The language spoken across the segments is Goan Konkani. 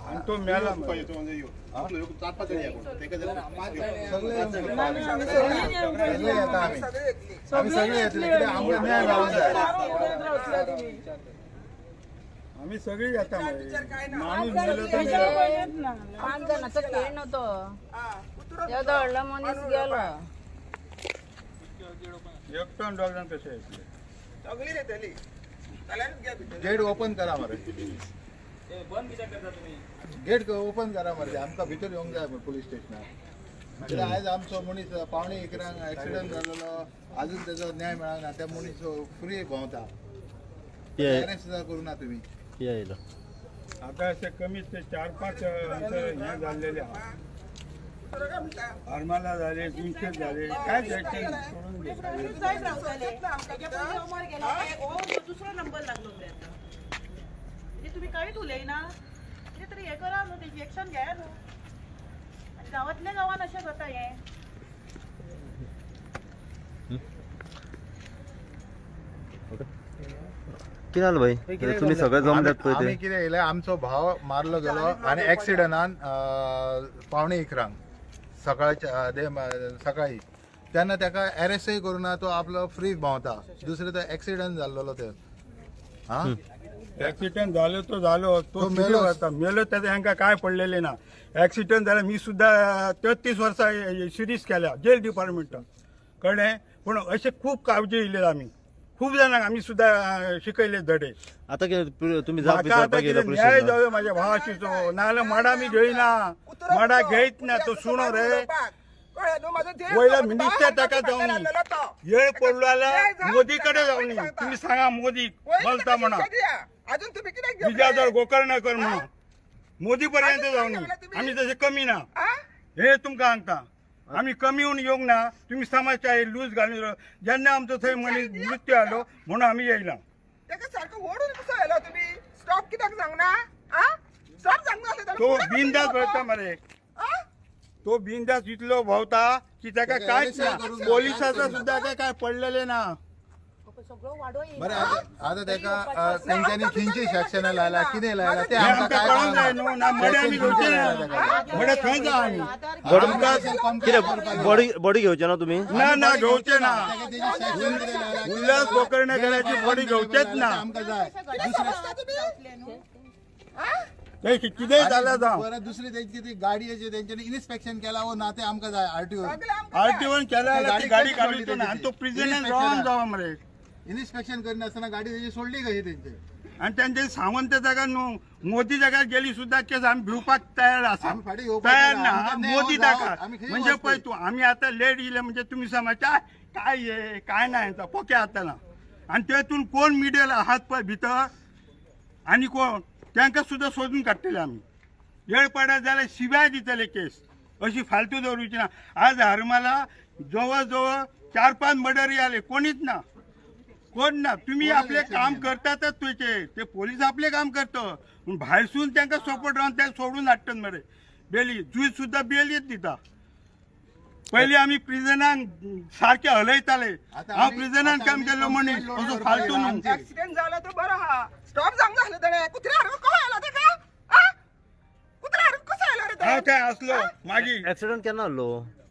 आणि तो मेला. सगळे येता आम्ही, आम्ही सगळे येतले. कित्याक आमकां न्याय मेळोंक जाय. आम्ही सगळी येता मरे. माणूस मेलो तर मेलो. 5 जाणांचो खेळ न्हू तो, येदो व्हडलो मनीस गेलो. एकटो दोग जाण कशे येतले? गेट ओपन करा मरे, गेट ओपन करा मरे, आमकां भितर येवंक जाय पुलीस स्टेशनार. कित्याक आयज आमचो मनीस 10:45 एक्सिडंट जालेलो, अजून तेजो न्याय मेळना. त्या मनीस फ्री भोंवता, अरेस्ट सुद्दां करूं ना तुमी. आता असे कमीत ते 4-5 हे झालेले आहा. हरमाला झाले, 300 झाले, काय ऍक्शन सोडून दे. दुसरो नंबर लागलो आता. म्हणजे तुम्ही कांयच उलयना, कितें तरी हें करा न्हू, तेजी एक्शन घेया न्हू. आनी गांवांतल्या गांवान अशें जाता हें. कितें जालें भाई? तुमी सगळे जमल्यात पळय आमी ते. कितें येयलें, आमचो भाव मारलो गेलो आनी एक्सिडंटान 10:45 सकाळच्या सकाळी. तेन्ना ताका अरेस्टय करूं ना, तो आपलो फ्री भोंवता. दुसरें तो एक्सिडंट जाल्लो ते. हा, ऍक्सिडेंट झालो तो झालो, तो तो मेलो. मेलोच. आता मेलो त्याचा ह्यांका काय पडलेले ना. ऍक्सिडेंट झाला, मी सुद्धा 33 वर्सां सिरीज केल्या जेल डिपार्टमेंटान, कळ्ळें? पूण अशे खूब कावजे येयले, आमी खूब जाणांक आमी सुद्धा शिकयले धडे. आता कितें तुमी जाप म्हाका आता विचारपाक येयला कितें पुलीस न्याय स्टेशनार? जावं माझ्या भावाशीचो, नाजाल्यार माडा आमी घेयना, माडा घेयत ना. तो सुणो रे वयला मिनिस्टर ताका जावनी येळ पडलो जाल्यार मोदी कडेन जावनी. तुमी सांगा मोदी बलता म्हणा, अजून तुम्ही कित्याक विजयादर गोकर्णकर म्हणून मोदी पर्यंत जावनी. आमी तशे कमी ना, हे तुमकां सांगता. आमी कमी येवन येवंक ना. तुमी समाजच्या लूज घालून जेन्ना आमचो थंय मनीस मृत्यू आलो म्हणून आमी येयला. ताका सारको ओडून कसो आयलो तुम्ही? स्टॉप कित्याक सांगना? स्टॉप सांगना. तो बिंदास भोंवता मरे, तो बिंदास इतलो भोंवता की ताका कांयच ना, पोलिसाचो सुद्दां काय पडलेलें ना. सगळो वाडो बरें, आतां ताका तेंच्यांनी खंयची सेक्शनां लायला, कितें लायला ते हें आमकां आमकां काय कळोंक जाय न्हू. ना मडें आमी घेवचे ना, मडें थंय जा आमी. कितें बॉडी बॉडी घेवचे ना तुमी? ना ना, घेवचे ना. उल्हास गोकर्णकराची बॉडी घेवचेच ना. आमकां जाय. ते कितेंय जाल्यार जावं. परत दुसरी तेंची ती गाडयेचे तेंच्यांनी इन्स्पेक्शन केला वो ना ते आमकां जाय. आरटीओ आरटीओन केल्या जाल्यार ती गाडी काडूची ना आनी तो प्रिजनान रावन जावं मरे. इन्स्पेक्शन करिनासतना गाडी तेजी सोडली कशी तेंचे? आनी तेंचे सांगून ते जागा न्हू, मोदी जाग्यार गेली सुद्दां केस आमी भिवपाक तयार आसा. आमी फाटीं घेवपाक तयार जायना. ना आमकां न्याय मोदी जावं, ताका आमी खंय म्हणजे वचपी? पळय तूं, आमी आतां लेट येयले म्हणजे तुमी समजता काय हे काय ना हेंचा पोके आतां. आनी तेतून कोण मिडल आहात पळय भितर आनी कोण तांकां सुद्दां सोदून काडटले आमी. वेळ पडत जाल्यार शिव्याय दितले केस, अशी फालतू दवरूची ना. आज हरमाला जवळ जवळ 4-5 मर्डरी आले, कोणीच ना, कोण ना. तुम्ही आपले काम करतातच, तुझे ते पोलीस आपले काम करतो, पूण भायरसून तांकां सपोर्ट रावन ते सोडून हाडटात मरे. बेली जुज सुद्दां बेलीच दिता. पयलीं आमी प्रिजनान सारके हलयताले. हांव प्रिजनान काम केल्लो मनीस, असो फालतू न्हू. ऍक्सिडेंट झाला तो बरो हा, स्टॉप सांगना आसलें ताणें. कुत्र्या हाडून कसो आयलो ताका? कुत्र्या हाडून कसो आयलो रे? हांव थंय आसलो मागीर. एक्सिडंट केन्ना जाल्लो?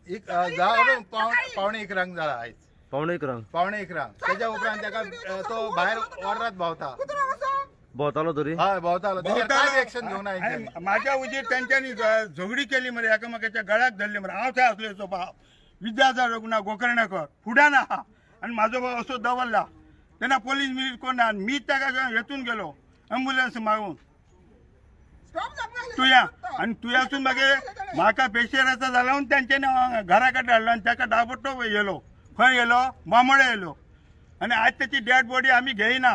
एक जालो 10:45 जाला आयज. 10:45? 10:45. तेच्या उपरांत ताका तो भायर ऑर्रात भोंवता. भोंवतालो तरी? हय, भोंवतालो. तेजेर कांयच एक्शन घेवना हेंच्यांनी. माझ्या उजीर तेंच्यांनी झगडी केली मरे, एकामेकाच्या गळ्याक धरले मरे. हांव थंय आसलो. हेचो भाव विद्याधर रघुनाथ गोकर्णकर फुडान आहा आनी म्हाजो भाव असो दवरला. तेन्ना पोलीस मिलीस कोण ना. आनी मी ताका हेतून गेलो एम्बुलन्स मागून तुया, आनी तुयासून मागीर म्हाका पेशराचा जाला म्हणून तेंच्यांनी घरा कडेन हाडलो आनी ताका डाबडतो येयलो. खंय येयलो? बांबोळे येयलो. आनी आज तेची डेड बॉडी आमी घेयना.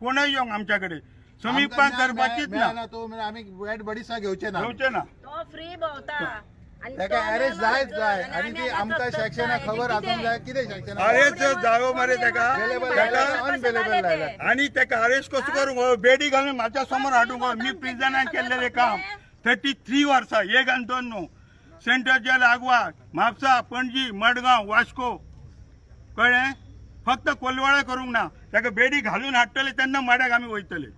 कोणूय येवंक आमच्या कडेन समीपा करपाचीच ना. तो आमी डेड बॉडी सुद्दां घेवचे ना, घेवचे ना. तो फ्री भोंवता. ताका अरेस्ट जायच जाय. आनी ती आमकां सेक्शनां खबर आसूंक जाय, कितें सेक्शनां. अरेस्ट जावो मरे ताका. अनबेलेबल लायला आनी ताका अरेस्ट कसो करूंक? बेडी घालून म्हाज्या समोर हाडूंक. मी प्रिजनान केल्लेलें काम 33 वर्सां, 1 आनी 2 न्हू. सेंट्रल जेल आगवाद, म्हापसा, पणजी, मडगांव, वास्को, कळ्ळें? फक्त कोलवाळा करूंक ना. ताका बेडी घालून हाडटले तेन्ना माड्याक आमी वयतले.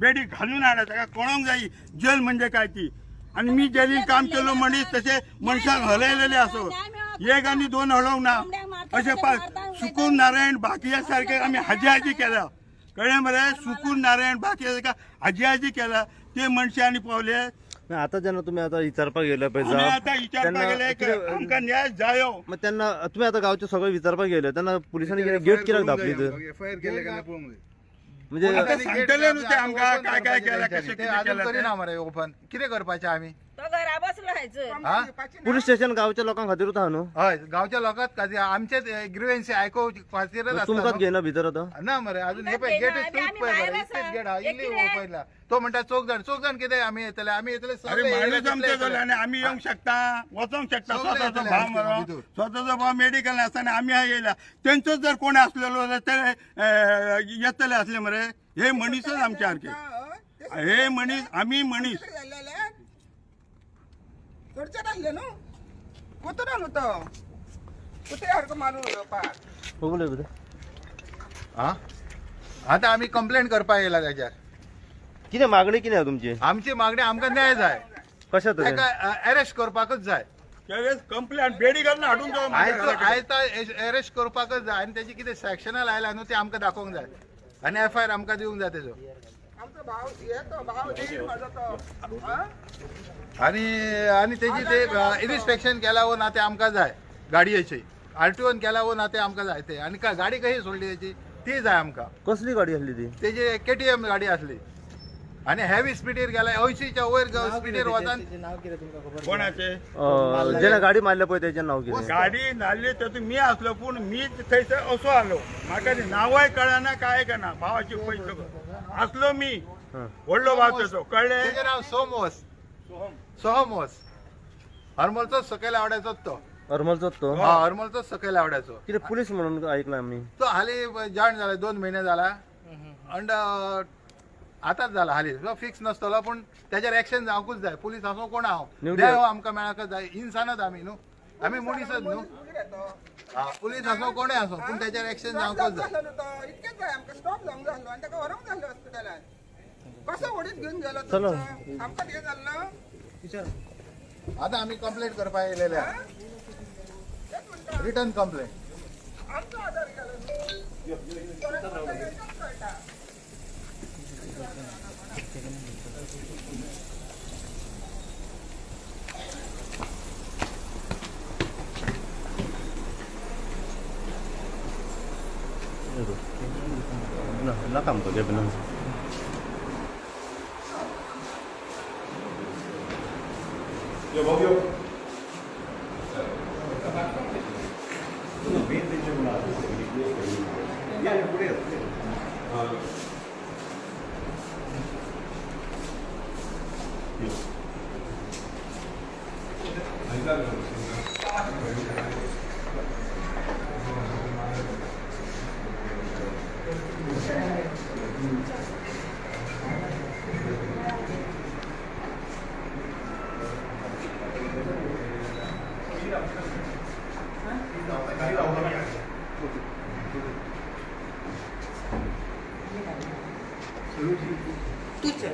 बेडी घालून हाडा ताका कळोंक जाय जेल म्हणजे काय ती. आनी मी जेलीन काम केलो म्हणीत तशें मनशाक हलयलेले आसो, एक आनी दोन हलोवंक ना. अशें पास सुकूर नारायण बाकिया सारके आमी हाजी हाजी केला, कळ्ळें मरे? सुकूर नारायण बाकिया सारके हाजी हाजी केला ते मनशां आनी पावले. आता जेन्ना तुमी आतां विचारपाक गेले पळय, आतां विचारपाक गेले आमकां न्याय जायो. मग तेन्ना तुमी आतां गांवचे सगळे विचारपाक गेले तेन्ना पुलिसांनी गेट कित्याक धापली तर? म्हणजे आतां सांगतले न्हू ते आमकां काय काय केलां कशें कितें केलां करिना मरे ओपन, कितें करपाचें आमी? तो घरा बसलो हायचर. पुलीस स्टेशन गांवच्या लोकां खातीरूच आहा न्हू? हय, गांवच्या लोकांच खातीर, आमचेच ग्रिव्हन्सी आयकोवचे खातीरच आसता. तुमकांच घेयना भितर आतां? ना मरे अजून हे पळय गेट तूच पळय मरे, इतलेच गेट आहा, इल्ली ओपन. तो म्हणटा चौग जाण, चौग जाण कितें आमी येतले, आमी येतले सगळे आनी आमी येवंक शकता, वचोंक शकता. स्वताचो भाव मरो, स्वताचो भाव मेडिकल आसतना आमी येयला, तेंचोच जर कोण आसलेलो जाल्यार ते येतले आसले मरे. हे मनीसच आमच्या सारके, हे मनीस आमी मनीस. चडचें नासलें न्हू, कुत्रो न्हू तो, कुत्र्या सारको मारून उडोवपाक. आतां आमी कंप्लेन करपाक येयला ताच्यार. कितें मागणी कितें आहा तुमची? आमची मागणी आमकां न्याय जाय. कशें तरेन? ताका अरेस्ट करपाकच जाय. कंप्लेन बेडी घालून हाडून आयज अरेस्ट करपाकच जाय आनी तेजी कितें सेक्शनां लायला न्हू ते आमकां दाखोवंक जाय आनी एफ I R आमकां दिवंक जाय तेजो. आमचो भाव हे तो भाव म्हजो तो आनी आनी तेजी ते इन्स्पेक्शन केला वो ना ते आमकां जाय, गाडयेची आरटीओन केला वो ना ते आमकां जाय ते. आनी गाडी कशी सोडली तेजी ती जाय आमकां. कसली गाडी आसली ती? तेजी केटीएम गाडी आसली आनी हेवी स्पिडीर गेला, 80च्या वयर स्पिडीर वचन. कोणाचे जेन्ना गाडी मारल्या पळय तेजें नांव कितें? गाडी मारली तातूंत मी आसलो, पूण मी थंयसर असो आलो, म्हाका नांवय कळना काय कळना. भावाची पयसो आसलो मी, व्हडलो भाव तेजो, कळ्ळें? तेजें नांव सोमवस, सोहमवस. हरमलचोच सकयल आवडायचोच तो. हरमलचोच तो? हय, हरमलचोच सकयल आवडायचो. कितें पुलीस म्हणून आयकलां आमी? तो हालीं जॉयन जाला, 2 म्हयने जाला अंड आतांच जाला हालीं. फिक्स नासतलो पूण तेजेर एक्शन जावंकूच जाय. पुलीस आसूं कोण आसूं, न्याय हो आमकां मेळाकच जाय. इन्सानच आमी न्हू, आमी मनीसच न्हू. पुलीस आसूं कोणूय आसूं पूण तेजेर एक्शन जावंकच जाय. इतकेंच जाय आमकां, स्टॉप जावंक जाय आनी ताका व्हरूंक जाय हॉस्पिटलान. कसो ओडीत घेवन गेलो आमकां कितें जाल्लो? आतां आमी कंप्लेंट करपाक येयलेले आहा, रिटर्न कंप्लेंट. आमचो आदार गेलो. नाका आमकां कॅबिनान. Teacher.